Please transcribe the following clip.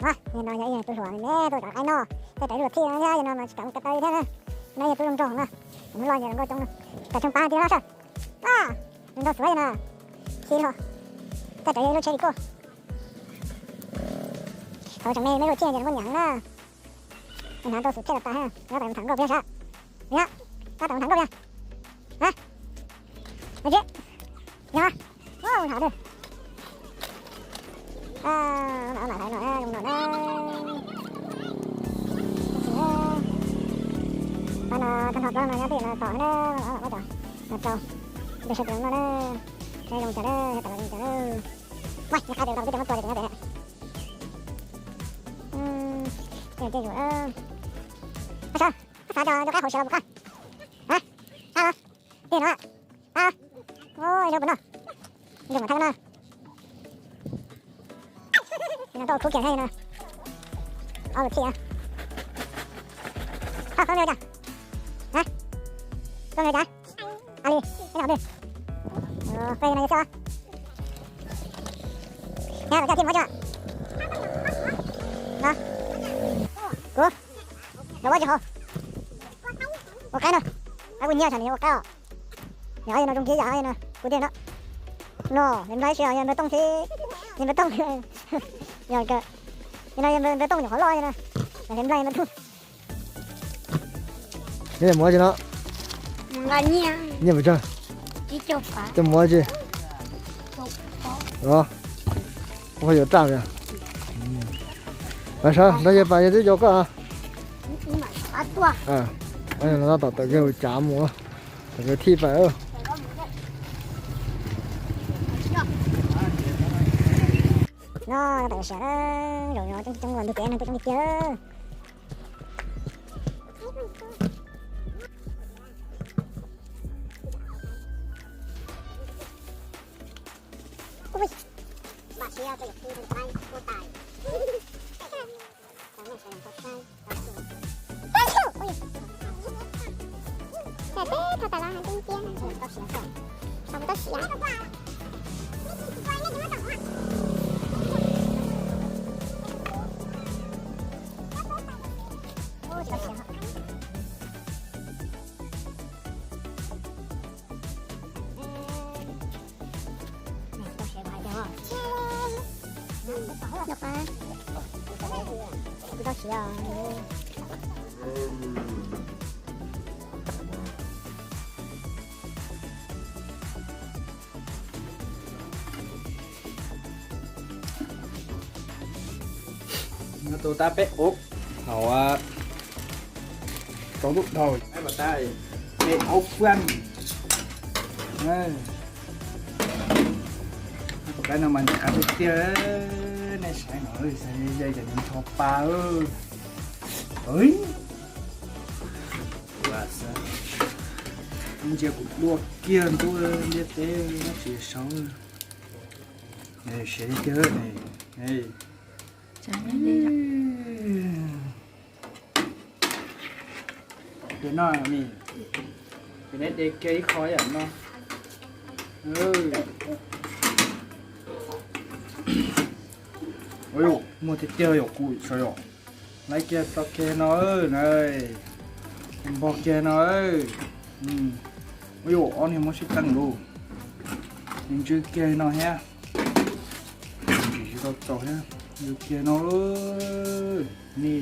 Yog no yog ib tug hluas me me tuaj tom qaib noj, tuaj tom ib lub thij no thiab, yog no mas tsis kam mus ko taw thiab na. No yog tub zoo nraug na, mus loj yog zoo nkauj coob na. Tom tsheej pab tib loj sab. Zoo nraug xwb yog no. Tib loj, tuaj tom ib lub tsheb li kuj. Thaum tseem me me luaj thij ces muaj nyiam na. Hnav tau xum thiaj tas tas, rov tom tham nkauj peb sab. Rov tom tham nkauj peb. Hais tsis yog, tham twg? Mam hlais no zoo no na. Pab no tag nrho plaub no nyob twj ywm no tom na, ua tom no rau, ntu sawv tus no na, zoo cas na, yog tom zoo cas na. Muaj qab tes tau kuv twb tsis muab tua ces tus nyob pem. Tej zaum, koj xav, koj xav cov cov qaib hauv siav los puas koj? Xav los? Tej no, ua zoo puas no, zoo mam thab no. Tau khub kiag thiab no. Ob lub thij. Koj, koj npe hu cas? Koj npe hu cas? Ali, ib no twg? Koj no yog xyov. Nyab los coj thiaj muab coj. No. Kuv. Los ua tsis haus. Ua qaib no. Qaib kuj nyiaj tsam nws yuav ua qaib os. Yog no zoo kiag yam no kuv tiag no. No, nplai tsis yog nplai tooj thiab, nplai tooj. Yog, no nplai tooj nyuam qhuav loj no. Nplai nplai tooj. Neb muab tsi no? Nyiaj puas tsawg? Coj muab tsi. Ua yuav raj li. Pas sawv nrog yawg pas yawg twb cov koj. No tom tawm kev cav mus, tawm kev thij pas. No tawm siav, zaum no coob coob los ntug kev neeg kuj coob tiag tiag. Teb tau tas los hais tias tau siav, tau siav. Nyob tus tab peb ub, thaum rau lub dhau, peb ub fab. Tus qaib no mas nws qab tiag tiag, nej saib no, saib ze ces nws ntho pa. Ntsia kuv dua kiag ntuj ntiaj teb no tsis saud. Siav tiag tiag. Ces no, ces neb de kiag ib qho yam no. Muaj tiag tiag yom, kuv saib yom. Laib kiag tau kiag no na, npog kiag no. Ua yuav ob niag muab sib teem lauj. Ntsw kiag no thiab. Ntsw tsis tau txaus thiab. Ntsw kiag no. Ni.